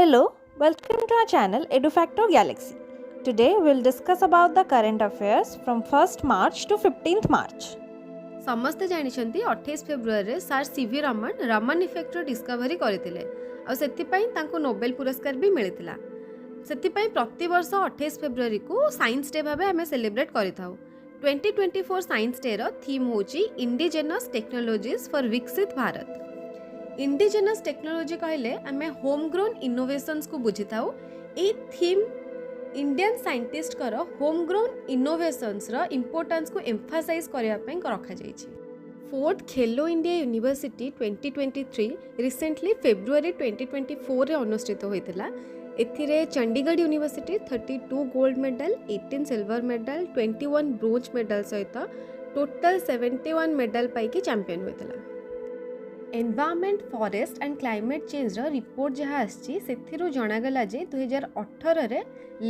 Hello, welcome to our channel EduFacto Galaxy. Today we'll discuss about the current affairs from 1st March to 15th March. ସମସ୍ତେ ଜାଣିଛନ୍ତି, 28 ଫେବୃଆରୀରେ sir CV Raman Raman ଇଫେକ୍ଟର discovery କରିଥିଲେ ଆଉ ସେଥିପାଇଁ ତାଙ୍କୁ ନୋବେଲ ପୁରସ୍କାର ବି ମିଳିଥିଲା। ସେଥିପାଇଁ ପ୍ରତିବର୍ଷ 28 ଫେବୃଆରୀକୁ ସାଇନ୍ସ ଡେ ଭାବେ ଆମେ ସେଲିବ୍ରେଟ୍ କରିଥାଉ। 2024 ସାଇନ୍ସ ଡେର ଥିମ୍ ହେଉଛି ଇଣ୍ଡିଜେନସ୍ ଟେକ୍ନୋଲୋଜିଜ୍ ଫର୍ ବିକଶିତ ଭାରତ। ଇଣ୍ଡିଜେନସ୍ ଟେକ୍ନୋଲୋଜି କହିଲେ ଆମେ ହୋମ୍ ଗ୍ରୋନ୍ ଇନୋଭେସନ୍ସକୁ ବୁଝିଥାଉ। ଏଇ theme Indian ସାଇଣ୍ଟିଷ୍ଟଙ୍କର home grown ଇନୋଭେସନ୍ସର ଇମ୍ପୋର୍ଟାନ୍ସକୁ emphasise କରିବା ପାଇଁ ରଖାଯାଇଛି। Fourth Khelo India University 2023 recently February 2024ରେ ଅନୁଷ୍ଠିତ ହୋଇଥିଲା। ଏଥିରେ Chandigarh University 32 gold medal, 18 silver medal, 21 bronze medal ସହିତ ଟୋଟାଲ୍ 71 ମେଡାଲ ପାଇକି ଚାମ୍ପିୟନ୍ ହୋଇଥିଲା। Environment, forest and climate changer report ଯାହା ଆସିଛି, ସେଥିରୁ ଜଣାଗଲା ଯେ 2018ରେ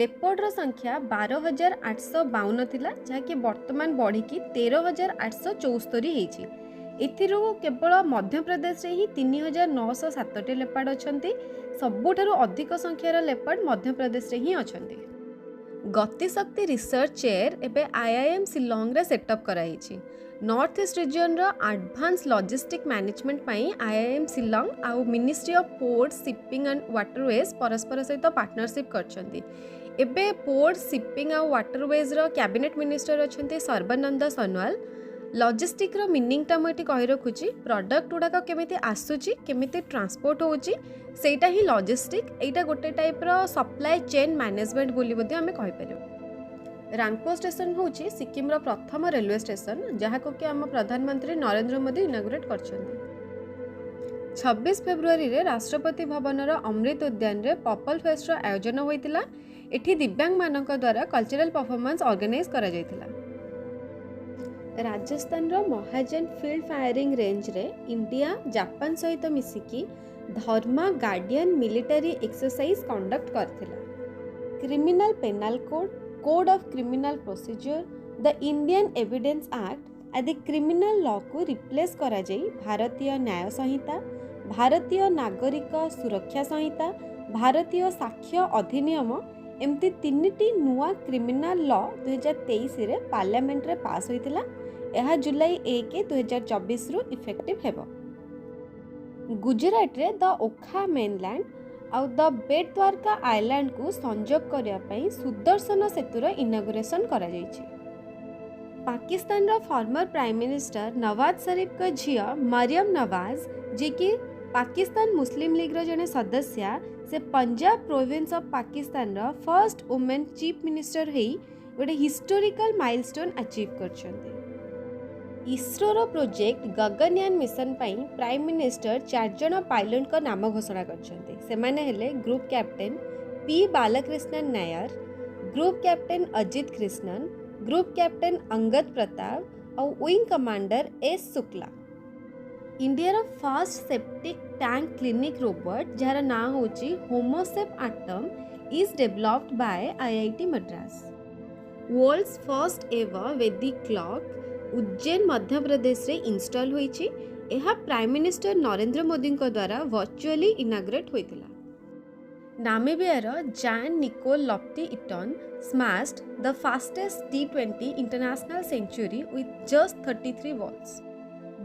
ଲେପର୍ଡର ସଂଖ୍ୟା 12,852 ଥିଲା, ଯାହାକି ବର୍ତ୍ତମାନ ବଢ଼ିକି 13,874 ହେଇଛି। ଏଥିରୁ କେବଳ ମଧ୍ୟପ୍ରଦେଶରେ ହିଁ 3907ଟି ଲେପାର୍ଡ ଅଛନ୍ତି। ସବୁଠାରୁ ଅଧିକ ସଂଖ୍ୟାର ଲେପାର୍ଡ ମଧ୍ୟପ୍ରଦେଶରେ ହିଁ ଅଛନ୍ତି। ଗତିଶକ୍ତି ରିସର୍ଚ୍ଚ ଚେୟାର ଏବେ ଆଇଆଇଏମ୍ ଶିଲଂରେ ସେଟଅପ୍ କରାଯାଇଛି। ନର୍ଥ ଇଷ୍ଟ ରିଜିଅନ୍ର ଆଡ଼ଭାନ୍ସ ଲଜିଷ୍ଟିକ୍ ମ୍ୟାନେଜମେଣ୍ଟ ପାଇଁ ଆଇଆଇଏମ୍ ଶିଲଂ ଆଉ Ministry of Port, Shipping and Waterways ପରସ୍ପର ସହିତ ପାର୍ଟନରସିପ୍ କରିଛନ୍ତି। ଏବେ ପୋର୍ଟ, ସିପିଂ ଆଉ ୱାଟରୱେଜ୍ର କ୍ୟାବିନେଟ୍ ମିନିଷ୍ଟର ଅଛନ୍ତି ସର୍ବାନନ୍ଦ ସୋନୋୱାଲ। ଲଜିଷ୍ଟିକ୍ର ମିନିଂଟା ମୁଁ ଏଠି କହି ରଖୁଛି। ପ୍ରଡ଼କ୍ଟ ଗୁଡ଼ାକ କେମିତି ଆସୁଛି, କେମିତି ଟ୍ରାନ୍ସପୋର୍ଟ ହେଉଛି, ସେଇଟା ହିଁ ଲଜିଷ୍ଟିକ୍। ଏଇଟା ଗୋଟେ ଟାଇପ୍ର ସପ୍ଲାଏ ଚେନ୍ ମ୍ୟାନେଜମେଣ୍ଟ ବୋଲି ମଧ୍ୟ ଆମେ କହିପାରିବୁ। ରାଙ୍ଗପୋ ଷ୍ଟେସନ ହେଉଛି ସିକିମର ପ୍ରଥମ ରେଲୱେ ଷ୍ଟେସନ, ଯାହାକୁ କି ଆମ ପ୍ରଧାନମନ୍ତ୍ରୀ ନରେନ୍ଦ୍ର ମୋଦି ଇନାଗୁରେଟ୍ କରିଛନ୍ତି। 26 ଫେବୃଆରୀରେ ରାଷ୍ଟ୍ରପତି ଭବନର ଅମୃତ ଉଦ୍ୟାନରେ ପର୍ପଲ ଫେଷ୍ଟର ଆୟୋଜନ ହୋଇଥିଲା। ଏଠି ଦିବ୍ୟାଙ୍ଗମାନଙ୍କ ଦ୍ୱାରା କଲଚରାଲ ପରଫର୍ମାନ୍ସ ଅର୍ଗାନାଇଜ୍ କରାଯାଇଥିଲା। ରାଜସ୍ଥାନର ମହାଜନ ଫିଲ୍ଡ ଫାୟାରିଂ ରେଞ୍ଜରେ ଇଣ୍ଡିଆ ଜାପାନ ସହିତ ମିଶିକି ଧର୍ମା ଗାର୍ଡିଆନ ମିଲିଟାରୀ ଏକ୍ସରସାଇଜ କଣ୍ଡକ୍ଟ କରିଥିଲା। Criminal Penal Code, Code of Criminal Procedure, the Indian Evidence Act ଆଦି କ୍ରିମିନାଲ ଲକୁ ରିପ୍ଲେସ୍ କରାଯାଇ ଭାରତୀୟ ନ୍ୟାୟ ସଂହିତା, ଭାରତୀୟ ନାଗରିକ ସୁରକ୍ଷା ସଂହିତା, ଭାରତୀୟ ସାକ୍ଷ୍ୟ ଅଧିନିୟମ, ଏମିତି ତିନିଟି ନୂଆ କ୍ରିମିନାଲ ଲ 2023ରେ ପାର୍ଲାମେଣ୍ଟରେ ପାସ୍ ହୋଇଥିଲା। ଏହା ଜୁଲାଇ 1, 2024ରୁ ଇଫେକ୍ଟିଭ୍ ହେବ। ଗୁଜୁରାଟରେ ଦ ଓଖା ମେନଲ୍ୟାଣ୍ଡ ଆଉ ଦ ବେଟ୍ ଦ୍ୱାରକା ଆଇଲ୍ୟାଣ୍ଡକୁ ସଂଯୋଗ କରିବା ପାଇଁ ସୁଦର୍ଶନ ସେତୁର ଇନାଗୁରେସନ୍ କରାଯାଇଛି। ପାକିସ୍ତାନର ଫର୍ମର ପ୍ରାଇମ୍ ମିନିଷ୍ଟର ନୱାଜ ଶରୀଫଙ୍କ ଝିଅ ମରିୟମ ନୱାଜ, ଯିଏକି ପାକିସ୍ତାନ ମୁସଲିମ ଲିଗ୍ର ଜଣେ ସଦସ୍ୟା, ସେ ପଞ୍ଜାବ ପ୍ରୋଭିନ୍ସ ଅଫ୍ ପାକିସ୍ତାନର ଫର୍ଷ୍ଟ ଓମେନ୍ ଚିଫ୍ ମିନିଷ୍ଟର ହେଇ ଗୋଟେ ହିଷ୍ଟୋରିକାଲ ମାଇଲଷ୍ଟୋନ୍ ଆଚିଭ୍ କରିଛନ୍ତି। ଇସ୍ରୋର ପ୍ରୋଜେକ୍ଟ ଗଗନୟାନ ମିଶନ ପାଇଁ ପ୍ରାଇମ୍ ମିନିଷ୍ଟର ଚାରିଜଣ ପାଇଲଟଙ୍କ ନାମ ଘୋଷଣା କରିଛନ୍ତି। ସେମାନେ ହେଲେ group captain P Balakrishnan Nair, group captain Ajit Krishnan, group captain Angad Pratap ଆଉ ୱିଙ୍ଗ କମାଣ୍ଡର ଏସ୍ ଶୁକ୍ଲା। ଇଣ୍ଡିଆର first septic tank cleaning robot, ଯାହାର ନାଁ ହେଉଛି ହୋମୋସେପ୍ atom, is developed by IIT Madras. World's first ever Vedic clock Ujjain, ମଧ୍ୟପ୍ରଦେଶରେ ଇନଷ୍ଟଲ୍ ହୋଇଛି। ଏହା ପ୍ରାଇମ୍ ମିନିଷ୍ଟର ନରେନ୍ଦ୍ର ମୋଦିଙ୍କ ଦ୍ୱାରା ଭର୍ଚୁଆଲି ଇନାଗୁରେଟ୍ ହୋଇଥିଲା। ନାମିବିଆର ଜାନ୍ Nicole ଲପ୍ଟି Eaton smashed the fastest T20 international century with just 33 balls.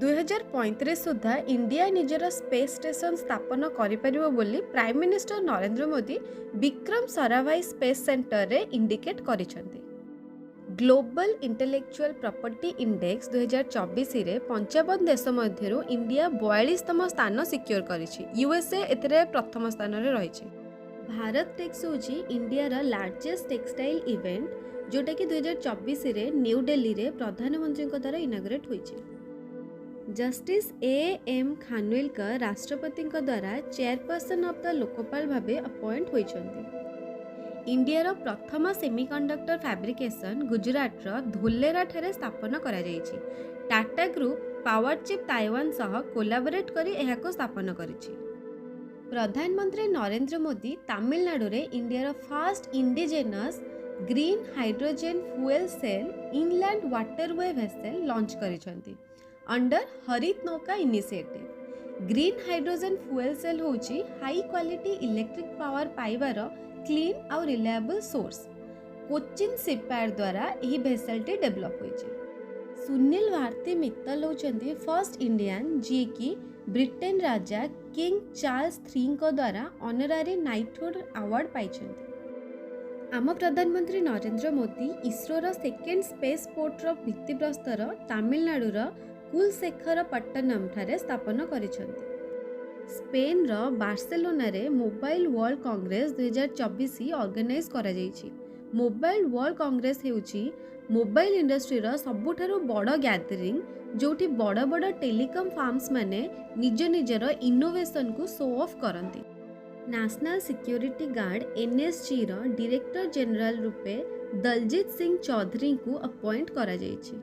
2035 ସୁଦ୍ଧା ଇଣ୍ଡିଆ ନିଜର ସ୍ପେସ୍ ଷ୍ଟେସନ ସ୍ଥାପନ କରିପାରିବ ବୋଲି prime minister Narendra Modi Vikram Sarabhai space ସେଣ୍ଟରରେ ଇଣ୍ଡିକେଟ୍ କରିଛନ୍ତି। ଗ୍ଲୋବାଲ ଇଣ୍ଟେଲେକ୍ଚୁଆଲ ପ୍ରପର୍ଟି ଇଣ୍ଡେକ୍ସ 2024ରେ 55 ଦେଶ ମଧ୍ୟରୁ ଇଣ୍ଡିଆ 42ତମ ସ୍ଥାନ ସିକ୍ୟୋର କରିଛି। ୟୁଏସ୍ଏ ଏଥିରେ ପ୍ରଥମ ସ୍ଥାନରେ ରହିଛି। ଭାରତ ଟେକ୍ସ ହେଉଛି ଇଣ୍ଡିଆର ଲାର୍ଜେଷ୍ଟ ଟେକ୍ସଟାଇଲ୍ ଇଭେଣ୍ଟ, ଯେଉଁଟାକି 2024ରେ ନ୍ୟୁ ଦିଲ୍ଲୀରେ ପ୍ରଧାନମନ୍ତ୍ରୀଙ୍କ ଦ୍ୱାରା ଇନାଗୁରେଟ୍ ହୋଇଛି। ଜଷ୍ଟିସ୍ ଏ ଏମ୍ ଖାନୱିଲକର ରାଷ୍ଟ୍ରପତିଙ୍କ ଦ୍ୱାରା ଚେୟାରପର୍ସନ୍ ଅଫ୍ the Lokpal ଭାବେ ଆପଏଣ୍ଟ ହୋଇଛନ୍ତି। ଇଣ୍ଡିଆର ପ୍ରଥମ ସେମିକଣ୍ଡକ୍ଟର ଫ୍ୟାବ୍ରିକେସନ୍ ଗୁଜୁରାଟର ଧୋଲେରାଠାରେ ସ୍ଥାପନ କରାଯାଇଛି। Tata group power chip Taiwan ସହ କୋଲାବରେଟ୍ କରି ଏହାକୁ ସ୍ଥାପନ କରିଛି। ପ୍ରଧାନମନ୍ତ୍ରୀ ନରେନ୍ଦ୍ର ମୋଦି ତାମିଲନାଡୁରେ ଇଣ୍ଡିଆର first indigenous green hydrogen fuel cell inland waterway vessel launch କରିଛନ୍ତି under Harit Nauka initiative. Green hydrogen fuel cell ହେଉଛି ହାଇ କ୍ୱାଲିଟି ଇଲେକ୍ଟ୍ରିକ୍ ପାୱାର ପାଇବାର କ୍ଲିନ୍ ଆଉ ରିଲାଏବଲ୍ ସୋର୍ସ। କୋଚିନ୍ ସିପୟାର୍ଡ ଦ୍ୱାରା ଏହି ଭେସେଲ୍ଟି ଡେଭଲପ୍ ହୋଇଛି। ସୁନୀଲ ଭାରତୀ ମିତ୍ତଲ ହେଉଛନ୍ତି ଫର୍ଷ୍ଟ ଇଣ୍ଡିଆନ୍, ଯିଏକି ବ୍ରିଟେନ ରାଜା କିଙ୍ଗ ଚାର୍ଲସ ଥ୍ରୀଙ୍କ ଦ୍ୱାରା ଅନରାରୀ ନାଇଟହୁଡ୍ ଆୱାର୍ଡ଼ ପାଇଛନ୍ତି। ଆମ ପ୍ରଧାନମନ୍ତ୍ରୀ ନରେନ୍ଦ୍ର ମୋଦି ଇସ୍ରୋର ସେକେଣ୍ଡ ସ୍ପେସ୍ ପୋର୍ଟର ଭିତ୍ତିପ୍ରସ୍ତର ତାମିଲନାଡୁର କୁଲଶେଖରପଟ୍ଟନମ ଠାରେ ସ୍ଥାପନ କରିଛନ୍ତି। ସ୍ପେନ୍ର ବାର୍ସେଲୋନାରେ ମୋବାଇଲ ୱାର୍ଲଡ କଂଗ୍ରେସ 2024 ଅର୍ଗାନାଇଜ୍ କରାଯାଇଛି। ମୋବାଇଲ ୱାର୍ଲଡ କଂଗ୍ରେସ ହେଉଛି ମୋବାଇଲ ଇଣ୍ଡଷ୍ଟ୍ରିର ସବୁଠାରୁ ବଡ଼ ଗ୍ୟାଦରିଂ, ଯେଉଁଠି ବଡ଼ ବଡ଼ ଟେଲିକମ୍ ଫାର୍ମସ୍ ମାନେ ନିଜ ନିଜର ଇନୋଭେସନକୁ ଶୋ ଅଫ୍ କରନ୍ତି। ନ୍ୟାସନାଲ ସିକ୍ୟୁରିଟି ଗାର୍ଡ ଏନ୍ଏସ୍ଜିର ଡିରେକ୍ଟର ଜେନେରାଲ ରୂପେ ଦଲଜିତ ସିଂ ଚୌଧୁରୀଙ୍କୁ ଆପଏଣ୍ଟ କରାଯାଇଛି।